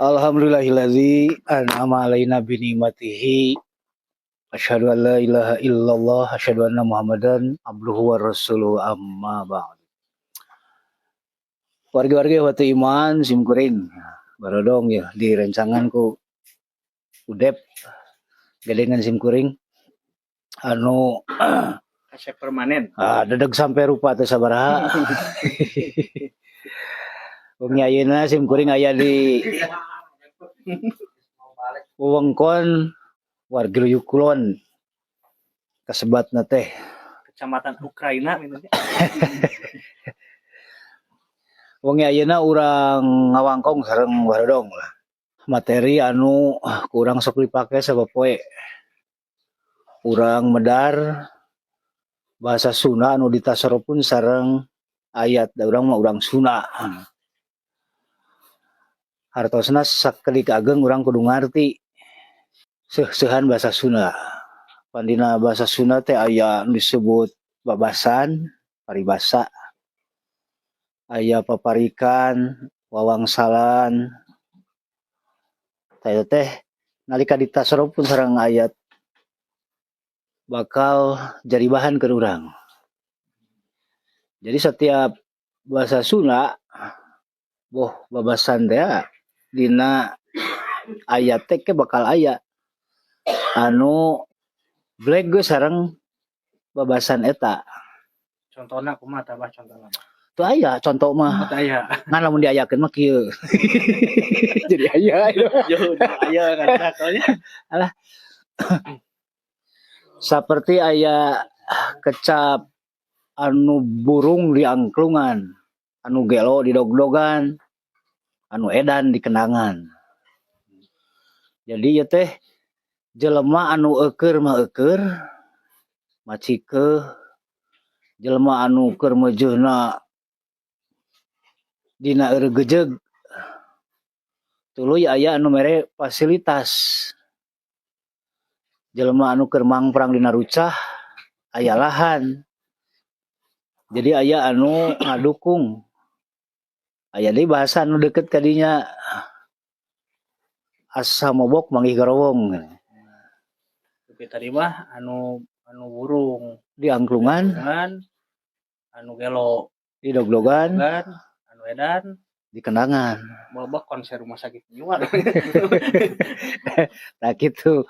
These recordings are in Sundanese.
Alhamdulillahilladzi an'ama alaina bi ni'matihi. Asyhadu an la ilaha illallah, asyhadu anna Muhammadan abduhu wa rasuluhu, amma ba'd. Wargi-wargi waktu iman sim kuring barodong ya di rencangan ku Udep gedengan sim kuring anu Kasep permanen. Ah, dedeg sampai rupa teh sabaraha. Wengi ayeuna sim kuring aya di wewengkon Wargi Kulon kasebatna teh. Kecamatan Ukraina gitu. Wengi ayeuna urang ngawangkong sareng barodong lah. Materi anu kurang sok dipake sapopoe. Urang medar bahasa Sunda anu ditasorofkeun sareng ayat, da urang mah urang Sunda. Hartosna sakedik ageng urang kudu ngarti seuh-seuhan bahasa Sunda. Pan dina bahasa Sunda teh aya anu disebut babasan, paribasa. Aya paparikan, wawangsalan. Tah eta teh nalika ditasorofkeun sareng ayat bakal jadi bahan keur urang. Jadi setiap bahasa Sunda boh babasan teh dina ayat teh ke bakal aya anu bleg geus sareng babasan eta. Contohna kumaha tah, Bah, contohna? Teu aya contoh mah. Teu aya. Ngan lamun diayakeun mah kieu. Jadi aya itu. Yo, aya ngacak nya. Alah. Seperti aya kecap anu burung di angklungan, anu gelo di dog-dogan, anu edan di kenangan. Jadi ieu teh jelema anu eueur mah eueur, macikeuh, jelema anu keur meujeuhna dina eureugeujeug, tuluy aya anu mere fasilitas. Jelema anu keur mangprang dina rucah aya lahan. Jadi aya anu ngadukung. Aya deui bahasa anu deket ka dinya, asa mobok manggih garowong. Tapi tadi mah anu anu burung di angklungan, dengan anu gelo di dog-dogan, kan anu edan di kenangan. Bawa konser rumah sakit jiwa. Nah, gitu.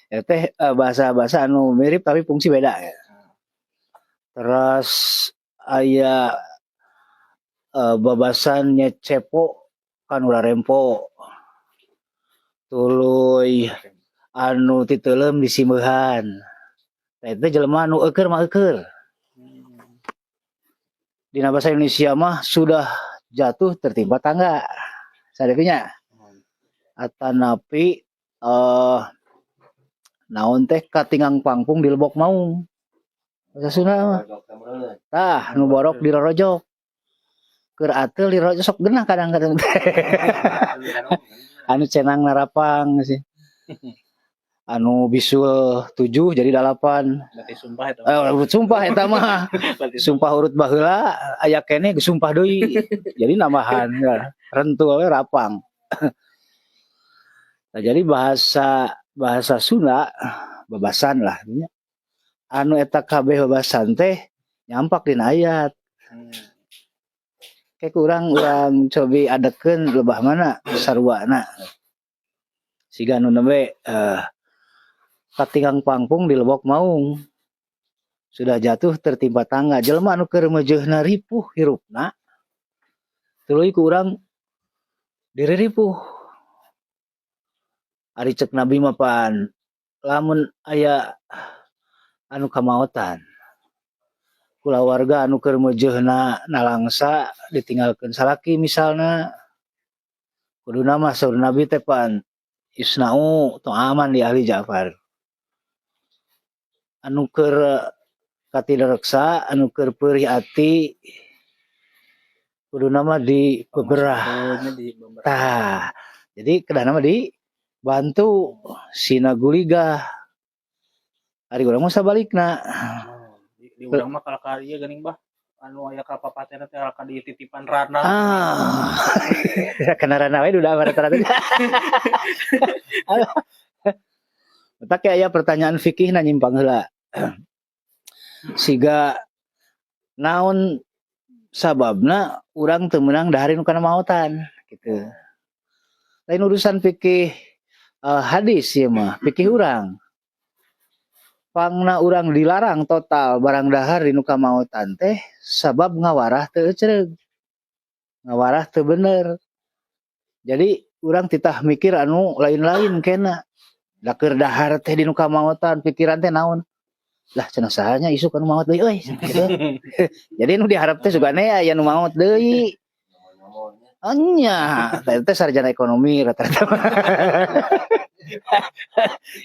Ya teh bahasa-bahasa anu mirip tapi fungsi beda ya. Terus aya babasan nyecepo kan ulah rempo. Tuluy anu titeuleum disimbeuhan. Nah, itu jelema anu eueur mah eueur. Dina bahasa Indonesia mah sudah jatuh tertimpa tangga. Sadeunya. Atanapi naon teh katinggang pangpung di lebok maung. Bahasa Sunda mah. Tah, nu borok dirorojok. Keur ateul dirorojok sok geunah kadang-kadang teh. Anu cenang narapang sih. Anu bisul 7 jadi 8. Berarti sumpah itu. Eh, urut sumpah eta mah. Berarti Sumpah urut baheula aya keneh geus sumpah deui. Jadi nambahan ya. Rentul we rapang. Nah, jadi bahasa bahasa Sunda babasan lah nya. Anu eta kabeh babasan teh nyampak dina ayat. Kayak kurang urang cobi adekeun lebah mana saruana. Siga anu nembe katinggang pangpung di lebok maung. Sudah jatuh tertimpa tangga. Jelema anu keur meujeuhna ripuh hirupna. Tuluy ku urang diriripuh. Ari cek Nabi mah pan lamun aya anu kamaotan kulawarga anu keur meujeuhna nalangsa ditinggalkeun salaki misalna, kuduna mah saur Nabi teh pan isna'u ta'aman li ahli Ja'far, anu keur katidareksa, anu keur peurih ati, kuduna mah dibeberah. Di beberah. Tah, jadi kedahna mah dibantu sina guligah. Ari urang mah sabalikna. Oh, di urang mah kalau ka ieu geuning, Bah. Anu aya ka papatena teh ka dititipan rana. Ah, kana rana we duda rata-rata. Matak aya pertanyaan fikih na nyimpang heula. Siga naon sababna urang teu meunang dahar nu kana maotan gitu. Lain urusan fikih hadis ieu mah, fikih urang. Pangna urang dilarang total barang dahar di nu kamaotan teh sabab ngawarah teu ecreug. Ngawarah teu bener. Jadi urang titah mikir anu lain-lain kena. Da keur dahar teh di nu kamaotan pikiran teh naon? Lah, cenah saha nya isuk anu maot deui euy gitu. Jadi nu diharap teh sugane aya nu maot deui. Nya, teh sarjana ekonomi rata-rata.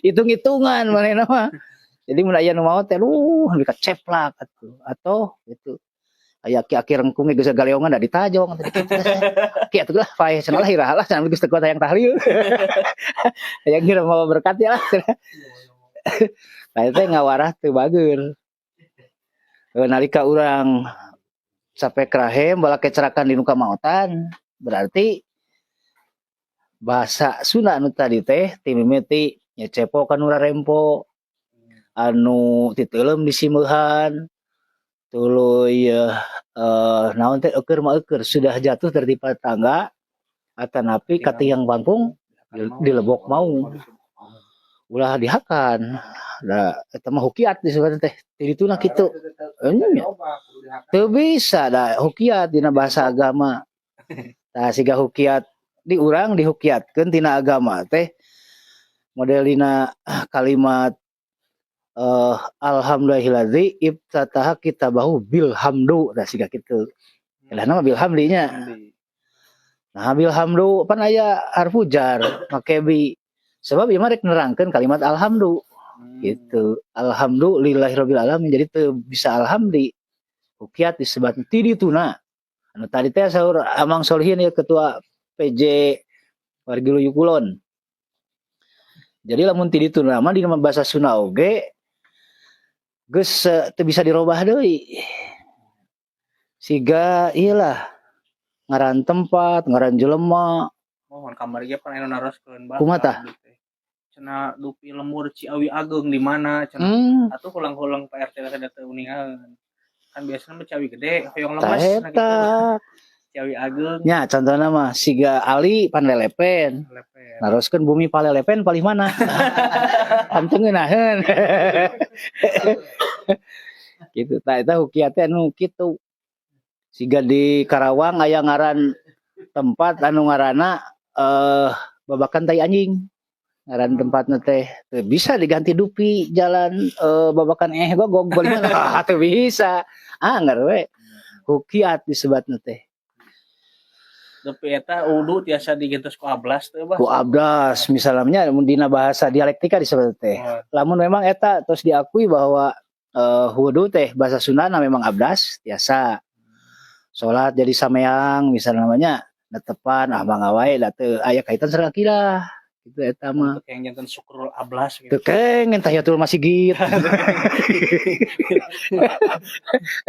Hitung-hitungan manehna mah. Jadi mun aya nu maot teh, aduh, nepi ka ceplak atuh. Atau gitu. Aya aki-aki rengkung geus galeongan da ditajong teh kitu teh. Ki atuh lah paeh cenah lah, iraha lah cenah, geus teu kuat hayang tahlil. Hayang ngirim mawa berkat ya lah cenah. Nah, itu ngawarah teu bager. Nalika urang capek rahem balake cerakan di nu kamaotan, berarti bahasa Sunda anu tadi teh ti mimiti nyecepok anu rarempo, anu titeuleum disimeuhan, tuluy naon teh, eueur mah eueur, sudah jatuh tertimpa tangga atanapi ka tiang bangkung dilebok maung, ulah dihakan. Da eta mah hukiat disebutna teh ti dituna kitu. Enya teu bisa, da hukiat dina bahasa agama. Tah, siga hukiat di urang dihukiatkeun tina agama teh model dina kalimat alhamdulillahilladzi iftataha kitabahu bilhamdu, tah siga kitu. Kedahna mah bilhamdi nya. Nah, bilhamdu pan aya harfu jar make bi. Sebab ieu mah rek nerangkeun kalimat alhamdu gitu. Alhamdulillahirabbil alamin, jadi teu bisa alhamdi. Hukiat disebut ti dituna. Anu tadi teh saur Amang Solihin ya, ketua PJ Wargi Luyu Kulon. Jadi lamun ti dituna mah dina bahasa Sunda oge geus teu bisa dirobah deui. Siga ieu lah, ngaran tempat, ngaran jelema. Mohon kamari ge pan anu naroskeun, Bah. Kumaha tah? Cenah dupi lembur Ciawi Ageung di mana cenah. Atuh hulang-hulang Pak RT teh teu uningan. Kan biasanya mah Ciawi Gede, hoyong Tah lemes nah gitu. Eta. Ciawi Ageung. Nya contohna mah siga Ali panlelepen. Lepen. Naroskeun bumi palelepen palih mana? Kan teu ngeunaheun. Gitu. Tah, eta hukiat teh anu kitu. Siga di Karawang aya ngaran tempat anu ngaranna Babakan Tai Anjing. Ngaran tempatna teh teu bisa diganti dupi jalan Babakan Gogog palih mana? Ah, teu bisa. Angger we. Hukiat disebutna teh. Dupi eta wudu tiasa digentos ku ablas teu, Bah? Ku abdas misalnya, mun dina bahasa dialektika disebut teh. Oh. Lamun memang eta terus diakui bahwa wudu teh bahasa Sundana memang abdas, tiasa. Salat jadi sameang misalnya namanya netepan, ah mangga wae, da teu aya kaitan sareng akidah. Gitu eta mah. Untuk yang janten syukrul ablas Teu gitu. Kenging tahiyatul masjid.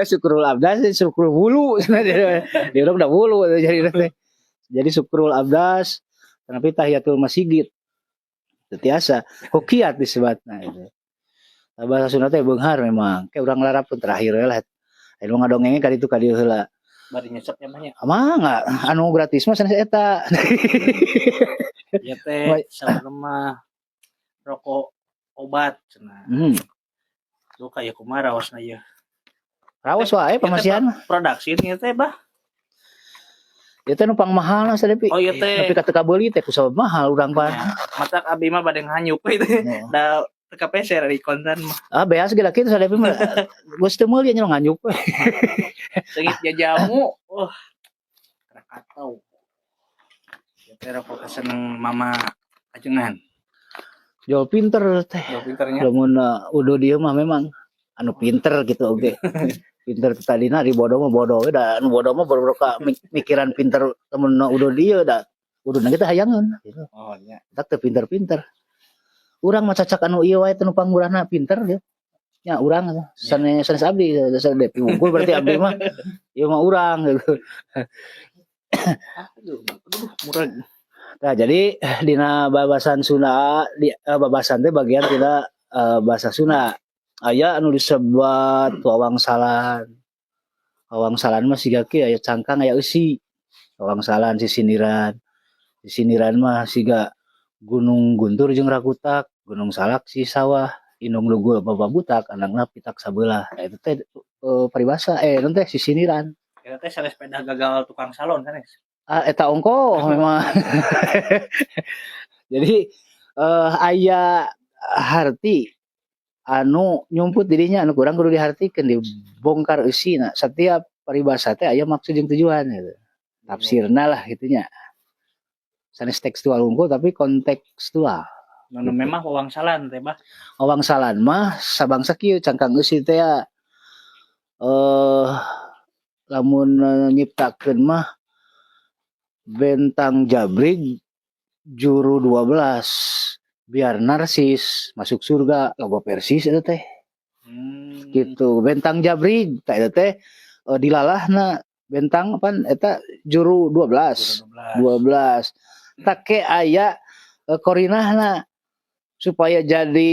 Syukrul abdas, syukrul wulu. Dia urang udah wulu jadi teh. Jadi syukrul abdas tapi tahiyatul masjid. Teu tiasa. Hukiat disebutna itu. Nah, bahasa Sunda teh beunghar memang. Kayak urang larap pun terakhir we lah. Anu ngadongengnya ka ditu ka dieu heula. Bari nyesep nya banyak. Mangga, anu gratis mah sanes eta. Ya teh saurna mah rokok obat cenah. Duh, kaya kumaha raosna ieu. Raos wae pamasihan mah. Produksi ieu teh, Bah. Ieu teh nu pangmahalna sadepi. Oh, ieu teh. Nepi ka teu kabeuli teh ku sabab mahal urang pan. Ya, matak abi mah bade nganyuk we teh. Oh. Da teu kapeser di konten mah. Ah, beas ge kitu sadepi mah. Geus teu meuli nya nganyuk we. Seungit jajamu. Wah. Krakatau. Ieu teh rokok kaseneng Mama Ajengan. Jual pinter teh. Jauh pinternya. Lamun udah dieu mah memang anu pinter gitu oge. Pinter teh tadina di bodoh mah bodoh we, da anu bodoh mah baru ka mikiran pinter, lamun udah dieu da uduna kita hayangeun gitu. Oh nya. Tak teu pinter-pinter. Urang mah cacak anu ieu wae teh nu pangmurahna pinter dia. Nya urang sanes sanes abdi, sanes Depi wungkul berarti abdi mah ieu mah urang gitu. Aduh, aduh, murag. Nah, jadi dina babasan Sunda di babasan teh bagian tina bahasa Sunda. Aya anu disebat wawangsalan. Wawangsalan mah siga kieu, aya cangkang, aya eusi. Wawangsalan sisindiran. Sisindiran mah siga Gunung Guntur jeung Rakutak, Gunung Salak si sawah, indung lugul bapa butak, anakna pitak sabelah. Nah, itu teh paribasa naon teh sisindiran. Eta teh sanes pedah gagal tukang salon sanes? Ah, eta ongkoh memang. Jadi aya harti anu nyumput dirinya anu kurang kudu dihartikeun, dibongkar eusina. Setiap paribasa teh aya maksud jeung tujuan gitu. Tafsirna lah gitu nya. Sanes tekstual wungkul tapi kontekstual. Nu memang wawangsalan teh, Bah? Wawangsalan mah sabangsa kieu, cangkang eusi teh ya, lamun nyiptakeun mah bentang jabrig juru 12 biar narsis masuk surga, logo Persis itu teh. Gitu, bentang jabrig tah eta teh dilalahna bentang pan eta juru 12. 12. 12 take aya korinahna supaya jadi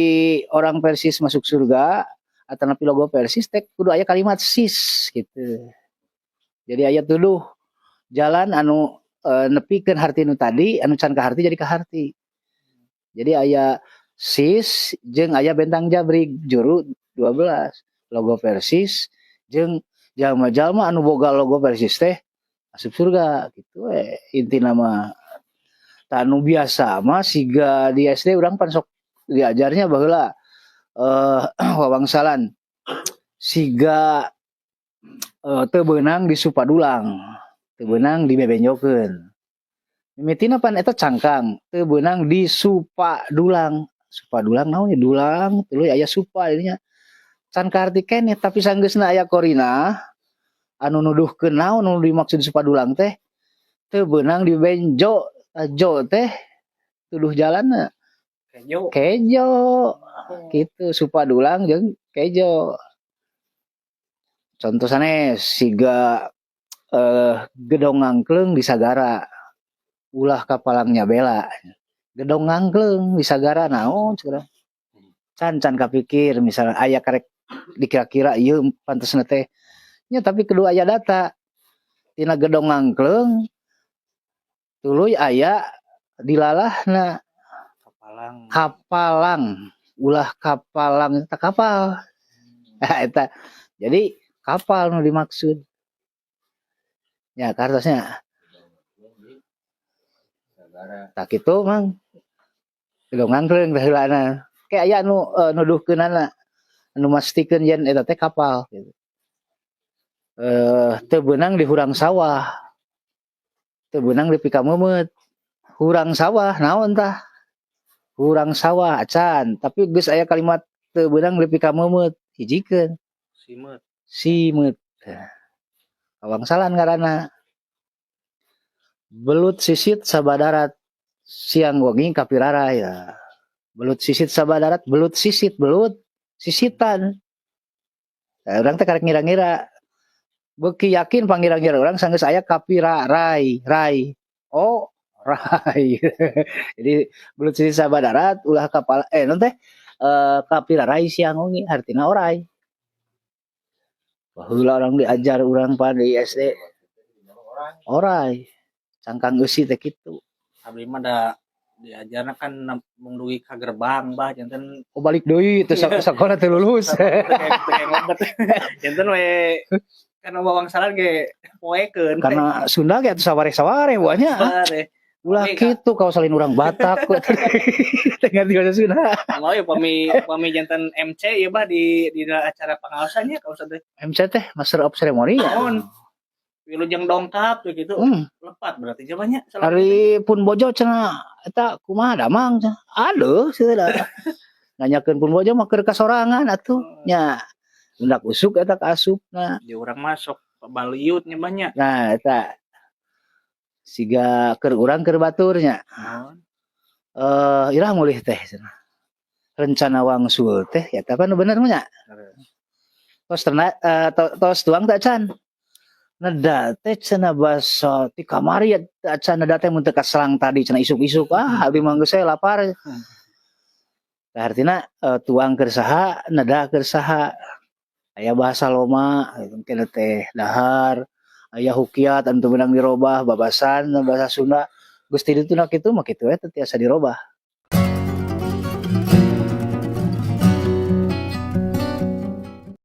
orang Persis masuk surga atau napi logo Persis teh kudu aya kalimat sis gitu. Jadi aya tuduh jalan anu nepikeun harti nu tadi anu can kaharti jadi kaharti. Jadi aya sis jeung aya bentang jabrig juru 12 logo Persis jeung jalma-jalma anu boga logo Persis teh asup surga gitu we intina mah. Tah, anu biasa mah siga di SD urang pan sok diajarnya baheula wawangsalan siga teu beunang di supadulang, teu beunang dibebenjokeun. Mimitina pan eta cangkang teu beunang di supadulang. Supadulang naon nya? Dulang tuluy aya supa dinya can kaharti keneh, tapi sanggeusna aya korinah anu nuduhkeun naon nu dimaksud supadulang teh teu beunang dibenjo. Jo teh tuduh jalanna. Kejo. Kejo gitu, supadulang jeung kejo. Contoh sanes siga gedong ngangkleung di sagara ulah kapalangnya bela. Gedong ngangkleung di sagara naon segala can can kapikir, misalnya aya karek dikira-kira ieu pantesna teh nya, tapi kedua aya data tina gedong ngangkleung tuluy aya dilalahna Kapalang. Kapalang, ulah kapalang eta kapal. Eta jadi kapal nu dimaksud ya kartosnya. Tak kitu, Mang. Gedong ngangkleung teh heulana kayak aya anu nuduhkeunana anu mastikeun yen eta teh kapal gitu. Teu beunang di hurang sawah, teu beunang di pikameumeut. Hurang sawah naon tah? Hurang sawah acan, tapi geus aya kalimat teu beunang di pikameumeut, hijikeun. Simeut. Simeut. Wawangsalan ngaranna. Belut sisit sabadarat siang wengi kapiraray ya. Belut sisit sabadarat, belut sisit, belut sisitan. Nah, urang teh karek ngira-ngira. Beuki yakin pangira-ngira urang sanggeus aya kapiraray, rai. Oh, rai. Jadi belut sisit sabadarat ulah kapal naon teh kapiraray siang wengi artina orai. Baheula orang diajar urang pan di SD orai. Cangkang eusi teh kitu. Abdi mah da diajarna kan mung dugi ka gerbang, Bah, janten. Oh, balik deui teu sakola teu lulus. Teu ngobet. Janten we kana wawangsalan ge poekeun. Karena Sunda ge atuh sawareh-sawareh buahnya. Sawareh. Ulah Oke, Kak. kitu kau salin urang Batak kok. Teu ngerti bahasa Sunda. Mau ya pami pami janten MC ya, Bah, di acara pengaosannya kalau teh. MC teh Master of Ceremony ya. Naon? Wilujeng dongkap gitu. Lepat berarti jawabannya. Ari pun bojo cenah eta kumaha damang cenah. Aduh cenah da. Nanyakeun pun bojo mah keur kasorangan atuh nya. Undak usuk eta kaasupna. Di urang masuk baliut nya banyak. Nah, eta siga keur urang keur batur nya. Naon? Irah mulih teh cenah. Rencana wangsul teh ya, tapi anu bener mah nya. Tos terna, tos tuang teh acan. Neda teh cenah basa ti kamari ya acan neda teh, mun teu kaselang tadi cenah isuk-isuk, ah, abdi mah geus lapar. Nah, artinya tuang keur saha, neda keur saha. Aya bahasa loma mungkin teh dahar, aya hukiat anu teu meunang dirobah, babasan bahasa Sunda. Geus ti dituna kitu mah kitu we, teu tiasa dirobah.